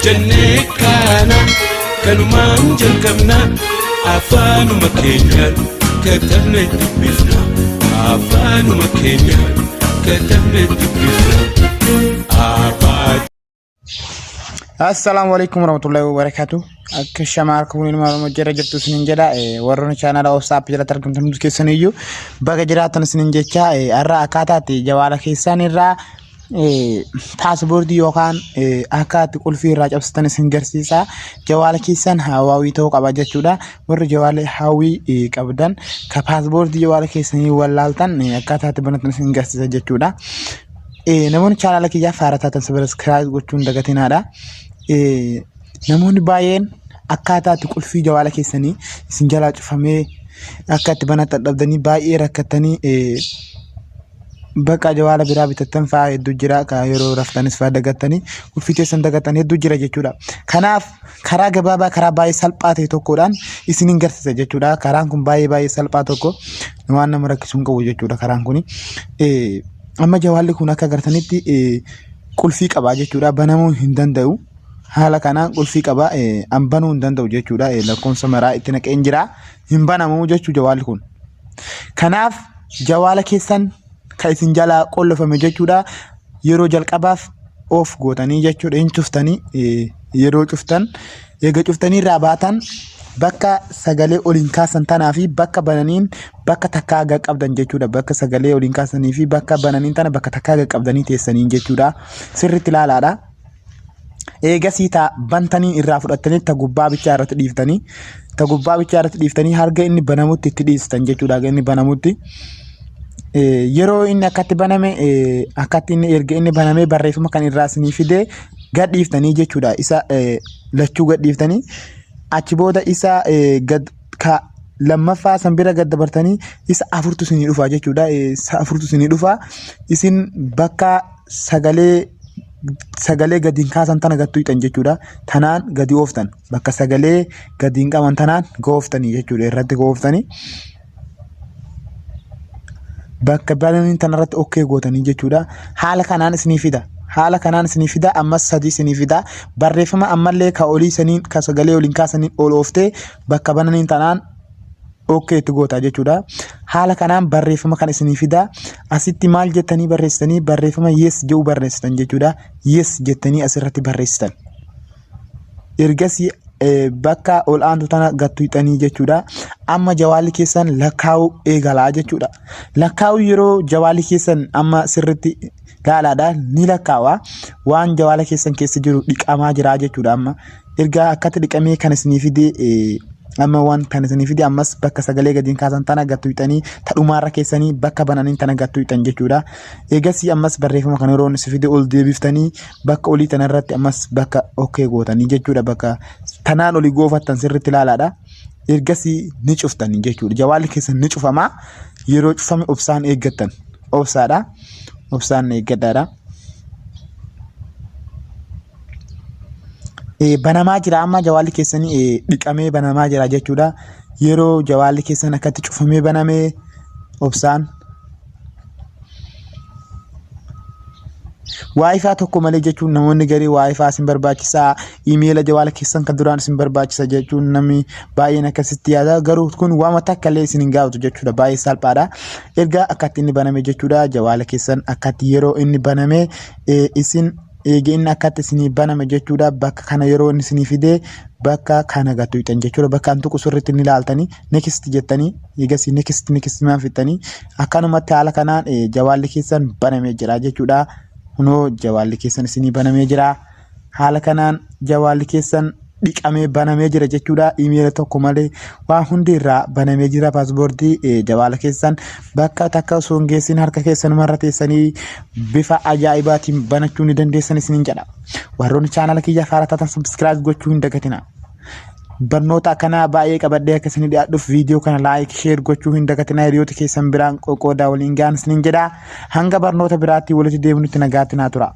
Jennee kaana kanumaan jalqabna, afaanuma keenyaan katabne dubbifna, afaanuma keenyaan katabne dubbifna. Abaa Assalaamu alaikum warahmatullahi wabarakatuh. Akka shamaa harka fuunee nama Oromoo jira jirtu isinin jedha. Warroonni chaanaala WhatsApp jalatti argamtan hundi keessan iyyuu baga jiraattan isinin jecha, har'a akkaataa itti jawaala keessan irraa paaspoortii yookaan akka itti qulfii irraa cabsatan isin garsiisa. Jawaala keessan hawaawii ta'uu qaba jechuudha. Warri jawaala hawaawii qabdan ka paaspoortii jawaala keessanii wallaaltan akkaataa itti banatan isin garsiisa jechuudha. Namoonni chaanaala kiyyaaf haaraa taatan sabiskiraayib gochuun dagatinaadha. Namoonni baay'een akkaataa itti qulfii jawaala keessanii isin jalaa cufamee akka itti banatan dhabdanii baay'ee rakkattanii bakka jawaala biraa bitattan fa'aa hedduu jira. Ka yeroo raftanis fa'aa dagattanii qulfii teessan dagattan hedduu jira jechuudha. Kanaaf karaa gabaabaa, karaa baay'ee salphaa ta'e tokkodhaan isiniin garsiisa jechuudha. Karaan kun baay'ee baay'ee salphaa tokko, waan nama rakkisuu hin qabu jechuudha karaan kuni. Amma jawaalli kun akka agartanitti qulfii qaba jechuudha. Banamuu hin danda'u. Haala kanaan qulfii qaba. An banuu hin danda'u jechuudha. Lakkoofsa maraa itti naqeen jira. Hin banamu jechuu jawaalli kun. Kanaaf jawaala keessan kan isin jalaa qollofame jechuudha. Yeroo jalqabaaf off gootanii jechuudha, hin cuftanii. Yeroo cuftan, eega cuftanii irraa baatan, bakka sagalee oliin kaasan tanaa fi bakka bananiin bakka takkaa qaqqabdan jechuudha. Bakka sagalee oliin kaasanii fi bakka bananiin tana bakka takkaa qaqqabdanii teessaniin jechuudha. Sirriitti ilaalaadha. Eegasii ta bantanii irraa fudhattanii ta gubbaa bichaa irratti dhiiftanii, ta gubbaa bichaa irratti dhiiftanii harga inni banamutti itti dhiistan jechuudha. Haga inni banamutti. Yeroo inni akkatti baname, akkatti inni erga inni banamee barreeffama kan irraa isinii fidee gad dhiiftanii jechuudha. Isa lachuu gad dhiiftanii achi booda isa gad ka lammaffaa san bira gad dabartanii isa afurtu isinii dhufa jechuudha. Isa afurtu isinii dhufa. Isin bakka sagalee gadi hin kaasan tana gad tuqxan jechuudha. Tanaan gadi ooftan. Bakka sagalee gadi hin qaban tanaan gooftanii jechuudha. Irratti gooftanii. Bakka bananii tanarratti okkee gootanii jechuudha. Haala kanaan isinii fida. Haala kanaan isinii fida. Ammas sadii isinii fida. Barreeffama ammallee ka olii saniin, ka sagalee oliin kaasaniin ol ooftee bakka bananiin tanaan okkee itti goota jechuudha. Haala kanaan barreeffama kan isinii fida. Asitti maal jettanii barreessitanii? Barreeffama yes jedhu barreessitan jechuudha. Yes jettanii asirratti barreessitan. Ergasii bakka ol aantu tana gad tuqxanii jechuudha. Amma jawaalli keessan lakkaa'uu eegalaa jechuudha. Lakkaa'uu yeroo jawaalli keessan amma sirriitti laalaadha, ni lakkaawa. Waan jawaala keessan keessa jiru dhiqamaa jira jechuudha amma. Erga akkatti dhiqamee kan isinii fide, amma waan kan isinii fide, ammas bakka sagalee gadiin kaasan tana gad tuqxanii tadhumaarra keessanii bakka bananiin tana gad tuqxan jechuudha. Eegasii ammas barreeffama kana yeroo inni si fide ol deebiftanii bakka olii tanarratti ammas bakka okkee gootanii jechuudha. Bakka tanaan olii goofattan sirriitti ilaalaadha. Ergasii ni cuftanii jechuudha. Jawaalli keessan ni cufama. Yeroo cufame obsaan eeggattan. Obsaadha. Obsaan eeggadhaadha. Banamaa jira, amma jawaalli keessanii dhiqamee banamaa jira jechuudha. Yeroo jawaalli keessan akkatti cufamee banamee obsaan waayifaa tokko malee jechuun, namoonni garii waayifaa isin barbaachisaa, iimeela jawaala keessan kan duraan isin barbaachisa jechuun namni baay'een akkasitti yaada. Garuu kun waama takka illee isin hin gaafatu jechuudha, baay'ee salphaadha. Erga akkatti inni baname jechuudha, jawaala keessan akkatti yeroo inni baname, isin eegi inni akkatti isinii baname jechuudha, bakka kana yeroo inni isinii fide bakka kana gad tuqxan jechuudha. Bakka an tuqu sirriitti ni ilaaltanii next jettanii, eegasii next next maan fixxanii akkanumatti haala kanaan jawaalli keessan banamee jira jechuudha. Kunoo jawaalli keessan isinii banamee jira. Haala kanaan jawaalli keessan dhiqamee banamee jira jechuudha. Imeela tokko malee waan hundi irraa banamee jira. Paaspoortii jawaala keessan bakka takka osoo hin geessin harka keessanuma irra teessanii bifa ajaa'ibaatiin banachuu ni dandeessan isiniin jedha. Warroonni chaanala kiyya faara taatan subscribe gochuu hin dagatina. Barnoota akkanaa baay'ee qabadhee akka isinii dhiyaadhuuf viidiyoo kana like, share gochuu hin dagatinaa, hiriyoota keessan biraan qoqqoodaa waliin ga'an isiniin jedha. Hanga barnoota biraatti walitti deebinutti nagaatti naa tura.